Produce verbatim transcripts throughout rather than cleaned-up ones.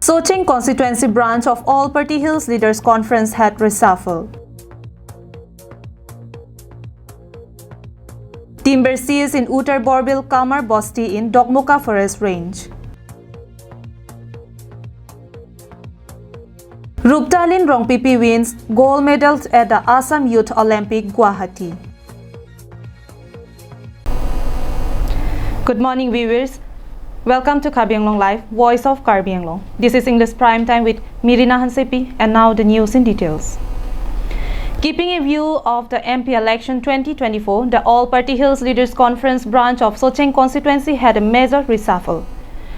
Socheng Constituency Branch of All Party Hills Leaders Conference had reshuffle. Timber seized in Uttar Borbil Kamar Bosti in Dokmoka Forest Range. Ruptalin Rongpipi wins gold medals at the Assam Youth Olympic, Guwahati. Good morning, viewers. Welcome to Karbi Anglong Live, Voice of Karbi Anglong. This is English Prime Time with Mirina Hansepi, and now the news in details. Keeping a view of the M P election twenty twenty-four, the All Party Hills Leaders Conference branch of Socheng constituency had a major reshuffle.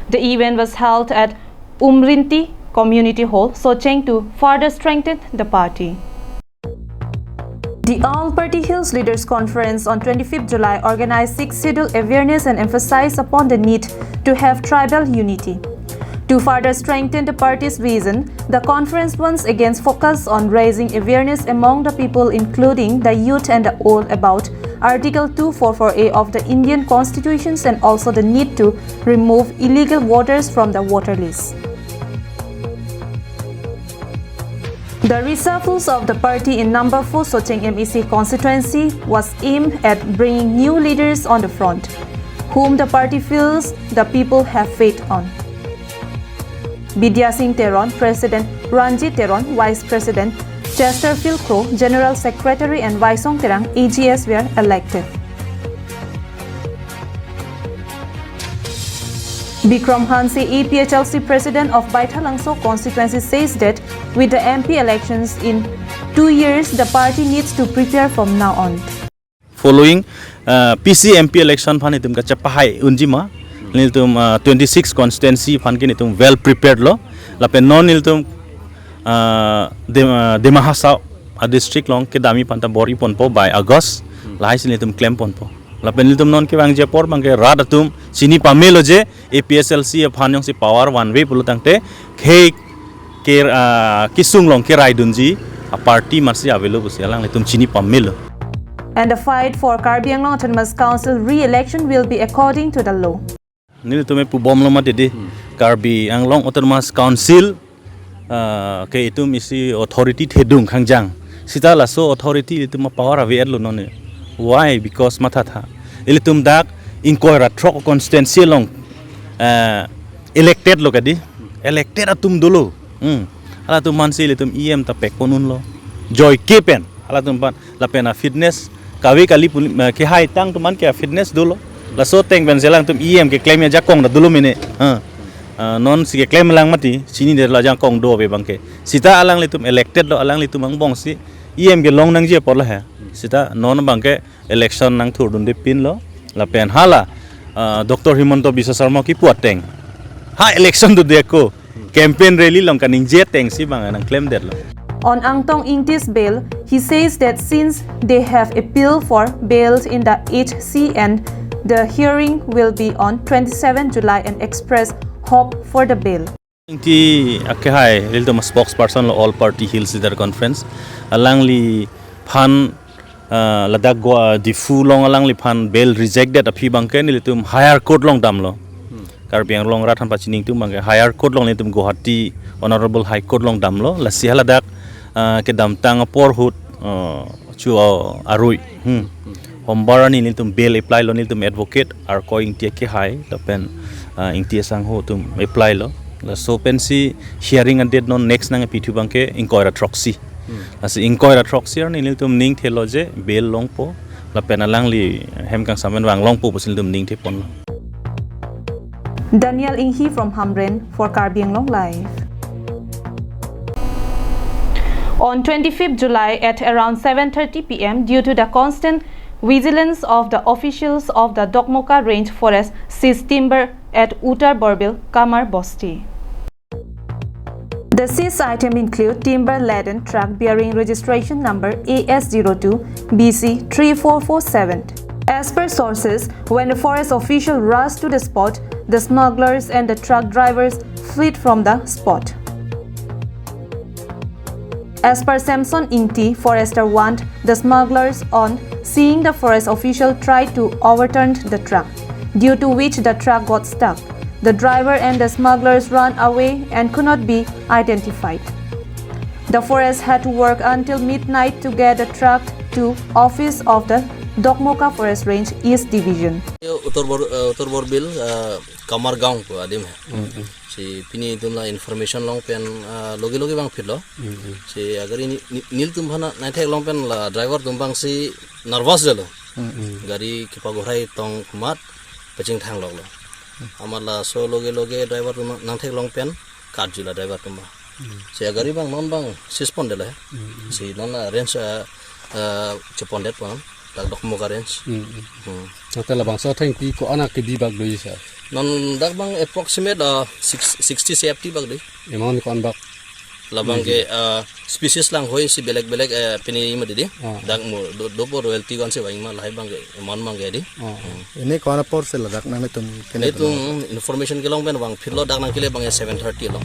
The event was held at Umrinti Community Hall, Socheng, to further strengthen the party. The All Party Hills Leaders Conference on twenty-fifth July organized Sixth Schedule awareness and emphasized upon the need to have tribal unity. To further strengthen the party's vision, the conference once again focused on raising awareness among the people, including the youth and the old, about Article two four four A of the Indian Constitutions and also the need to remove illegal voters from the voter list. The reshuffles of the party in number four Socheng M A C constituency was aimed at bringing new leaders on the front, whom the party feels the people have faith on. Bidya Singh Teron, President, Ranjit Teron, Vice President, Chesterfield Kro, General Secretary, and Vaisong Terang, A Gs, were elected. Bikram Hanse, A P H L C President of Baithalangso constituency, says that with the M P elections in two years, the party needs to prepare from now on. Following, uh, P C M P election aphan itum kachepahai unji ma, nelitum, uh, twenty-six constituency aphan ke nelitum well prepared lo. Lapen non nelitum, uh, Dem-, uh, Dima Hasao a district along kedamji aphanta bor-i ponpo by August. Lahai si nelitum klem ponpo. Lapen nelitum non kevangji apor abangke rat atum chini pamelo je A P H L C aphan jongsi power vanve pulo tangte khei ke, ah, kesung along keraidunji a party amatsi avelo pusi alanglitum chini pamelo. And the fight for Karbi Anglong Autonomous Council re-election will be according to the law. Nelitum epubomlo mati di, Karbi Anglong Autonomous Council, ah, ke itum isi authority thedung khangjang. Sita laso authority itum a power ave-etlo non. Why? Because mathatha. Ilitum dak ingkoi ra throk constituency along, ah, elected lo kadi. Elected atum dolo. Hmm. Halatum aphansi ilitum E M ta pekpon unlo. Joike pen. Halatum aphan lapen a fitness kave kali puli, eh, kehai tang atum aphan ke a fitness dolo. Laso ateng pensi alangtum E M keklem ajakong ta dolo mene. Ha. Ah, nonsi keklem lang mati, chinidetlo ajakong do ave abangke. Sita alanglitum elected lo, alanglitum angbongsi E M kelong nangji apor lahai. Sita non abangke election nangthurdunde pinlo. Lapen hala, ah, Doctor Himanta Biswa Sarma kipu ateng ha election dode ako campaign rally along kaningje atengsi bang nangklemdetlo. On Angtong Ingti's bail, he says that since they have appealed for bail in the H C and the hearing will be on twenty-seven July and express hope for the bail. Ingti akehai, ilitum spokesperson lo All Party Hills Leader Conference. Alangliphan, ah, ladak Goa, Diphu along alangliphan bail rejected aphi abangke nelitum higher court along damlo. Karbi Anglong rat aphan pachini atum abangke higher court along nelitum Guwahati Honorable High Court along damlo. Lasi haladak, ah, kedamtang apor ahut, ah, chu, ah, arui. Hmm. Hombar arni nelitum bail apply lo, nelitum advocate Arkoi Ingti akehai lapen, ah, Ingti asangho atum apply lo. Laso pensi hearing a date non next nangpithu abangke ingkoi ra throksi. Lasi ingkoi ra throksi arni nelitum ningthelo je bail longpo. Lapen alangli hem kangsam pen vang longpo pusi nelitum ningtheponlo. Daniel Inghi from Hamren for Karbi Anglong Live. On twenty-fifth July at around seven thirty P M, due to the constant vigilance of the officials of the Dokmoka Range Forest, seized timber at Uttar Borbil Kamar Bosti. The seized item include timber laden truck bearing registration number A S zero two B C three four four seven. As per sources, when the forest official rushed to the spot, the smugglers and the truck drivers fled from the spot. As per Samson Ingti, forester warned the smugglers on seeing the forest official tried to overturn the truck, due to which the truck got stuck. The driver and the smugglers ran away and could not be identified. The forest had to work until midnight to get a truck to office of the Dokmoka Forest Range East Division. Uttar Bor, uh, Uttar Borbil, uh, Kamar Gaon ko adim hai. Si pini itum la information along pen, uh, loge loge vangphitlo. Si agar ini ni-, nelitum aphan nangthek along pen la driver atum abang si nervous detlo. Gari kepagorai tong amat pachingthang loklo. Amat laso loge loge driver atum nangthek along pen karju la driver atum abang. Si agari abang non abang seize pondetlo. Si non la range, uh, uh, chepondet pon dak Dokmoka range. Hmm. Tangte labangso athengpi ko-an akedi bak do sir? Non dak abang approximate, uh, six, sixty C F T bak do. Amount ko-an bak? Labang ke, uh, species langhoi si belek belek, uh, pini ma didi. Dak mo do, dopo royalty ko-an si vang ma lahai abang ke amount abang ke di. Ini ko-an apor si ladak nanglitum kene netum information kelong pen vangphitlo, dak nangkele abang seven thirty along.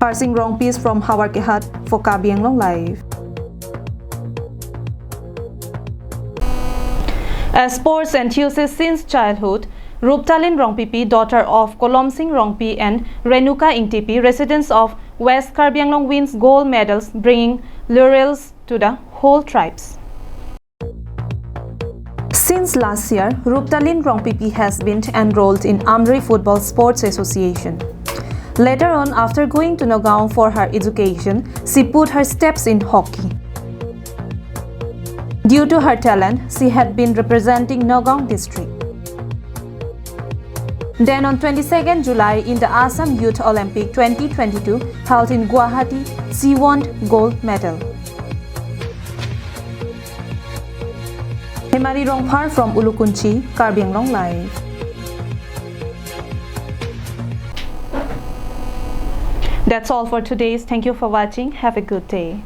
Parsing Rongpi from Howraghat for Karbi Anglong Live. A sports enthusiast since childhood, Ruptalin Rongpipi, daughter of Kolom Sing Rongpi and Renuka Ingtipi, residents of West Karbi Anglong, wins gold medals, bringing laurels to the whole tribes. Since last year, Ruptalin Rongpipi has been enrolled in Amri Football Sports Association. Later on, after going to Nagaon for her education, she put her steps in hockey. Due to her talent, she had been representing Nagaon district. Then on twenty-second July in the Assam Youth Olympic twenty twenty-two held in Guwahati, she won gold medal. Hemari Rongphar from Ulukunchi, Karbi Anglong Live. That's all for today. Thank you for watching. Have a good day.